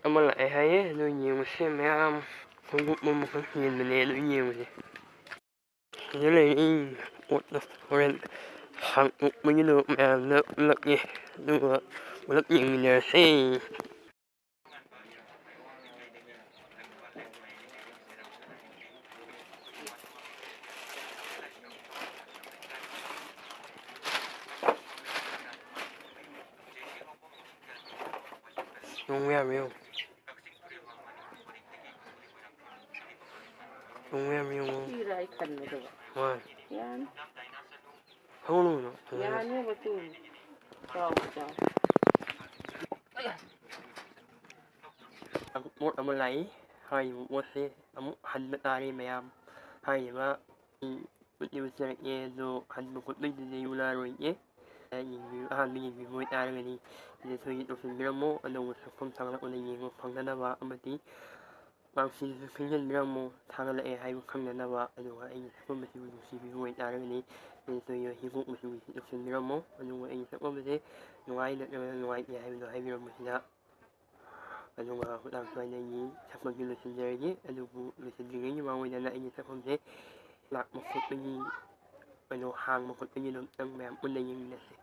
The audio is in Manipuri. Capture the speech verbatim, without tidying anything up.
ꯑꯃ ꯂꯥꯛꯑꯦ ꯍꯥꯏꯌꯦ, ꯑꯗꯨ ꯌꯦꯡꯉꯨꯁꯦ ꯃꯌꯥꯝ꯫ ꯈꯣꯡꯎꯞ ꯑꯃꯈꯛ ꯌꯦꯡꯕꯅꯦ, ꯑꯗꯨ ꯌꯦꯡꯉꯨꯁꯦ꯫ ꯁꯤꯗ ꯂꯩꯔꯦ, ꯄꯣꯠꯇꯣ ꯍꯣꯔꯦꯟ ꯍꯥꯡꯇꯣꯛꯄꯒꯤꯗꯣ ꯃꯌꯥꯝꯗ ꯎꯠꯂꯛꯀꯦ, ꯑꯗꯨꯒ ꯄꯨꯂꯞ ꯌꯦꯡꯃꯤꯟꯅꯔꯁꯦ꯫ ꯌꯦꯡꯉꯨ ꯌꯥꯕ꯭ꯔꯥ ꯌꯦꯡꯉꯨ꯫ ꯌꯦꯡꯉꯨ ꯌꯥꯕ꯭ꯔꯥ ꯌꯦꯡꯉꯨ꯫ ꯁꯤꯔ ꯑꯩ ꯈꯟꯕꯗꯨꯕ꯫ ꯍꯣꯏ꯫ ꯌꯥꯅꯤ꯫ ꯍꯧꯔꯨꯅꯨ꯫ ꯌꯥꯅꯦꯕ ꯇꯨ꯫ ꯆꯥꯎ, ꯆꯥꯎ꯫ ꯄꯣꯠ ꯑꯃ ꯂꯥꯛꯏ꯫ ꯍꯥꯏꯔꯤꯕ ꯄꯣꯠꯁꯦ ꯑꯃꯨꯛ ꯍꯟꯕ ꯇꯥꯔꯦ ꯃꯌꯥꯝ꯫ ꯍꯥꯏꯔꯤꯕ ꯎꯠꯇꯤ ꯎꯠꯆꯔꯛꯀꯦ, ꯑꯗꯣ ꯍꯟꯕ ꯈꯣꯠꯄꯩꯗꯨꯗꯤ ꯑꯩ ꯎꯠꯂꯛꯑꯔꯣꯏꯒꯦ꯫ ꯌꯦꯡꯕꯤꯌꯨ, ꯑꯍꯥꯟꯕ ꯌꯦꯡꯕꯤꯕ ꯑꯣꯏꯇꯥꯔꯒꯗꯤ ꯁꯤꯗ ꯁꯣꯏꯗꯅ ꯇꯧꯁꯤꯟꯕꯤꯔꯝꯃꯣ, ꯑꯅꯧꯕ ꯁꯛꯐꯝ ꯊꯥꯒꯠꯂꯛꯄꯗ ꯌꯦꯡꯕ ꯐꯪꯅꯅꯕ ꯑꯃꯗꯤ ꯄꯥꯎꯁꯤꯡꯁꯨ ꯈꯪꯖꯤꯟꯕꯤꯔꯝꯃꯣ, ꯊꯥꯒꯠꯂꯛꯑꯦ ꯍꯥꯏꯕ ꯈꯪꯅꯅꯕ꯫ ꯑꯗꯨꯒ ꯑꯩꯒꯤ ꯁꯛꯐꯝ ꯑꯁꯤꯕꯨ ꯅꯨꯡꯁꯤꯕꯤꯕ ꯑꯣꯏꯇꯥꯔꯒꯗꯤ ꯁꯤꯗ ꯁꯣꯏꯗꯅ ꯍꯤꯒꯣꯛ ꯃꯆꯨꯒꯤꯁꯤ ꯇꯧꯁꯤꯟꯕꯤꯔꯝꯃꯣ꯫ ꯑꯗꯨꯒ ꯑꯩꯒꯤ ꯁꯛꯐꯝ ꯑꯁꯤ ꯅꯨꯡꯉꯥꯏ ꯅꯠꯇ꯭ꯔꯒꯅ ꯅꯨꯡꯉꯥꯏꯇꯦ ꯍꯥꯏꯕꯗꯣ ꯍꯥꯏꯕꯤꯔꯝꯕꯁꯤꯗ ꯑꯗꯨꯒ ꯃꯇꯥꯡ ꯁ꯭ꯋꯥꯏꯗ ꯑꯩꯒꯤ ꯁꯛꯐꯝꯁꯤ ꯂꯣꯏꯁꯤꯟꯖꯔꯒꯦ꯫ ꯑꯗꯨꯕꯨ ꯂꯣꯏꯁꯤꯟꯗ꯭ꯔꯤꯉꯩꯒꯤ ꯃꯃꯥꯡ ꯑꯣꯏꯗꯅ ꯑꯩꯒꯤ ꯁꯛꯐꯝꯁꯦ ꯂꯥꯛꯄ ꯈꯣꯠꯄꯒꯤ, ꯀꯩꯅꯣ, ꯍꯥꯡꯕ ꯈꯣꯠꯄꯒꯤ ꯑꯗꯨꯝꯇꯪ ꯃꯌꯥꯝ ꯄꯨꯟꯅ ꯌꯦꯡꯃꯤꯟꯅꯁꯦ꯫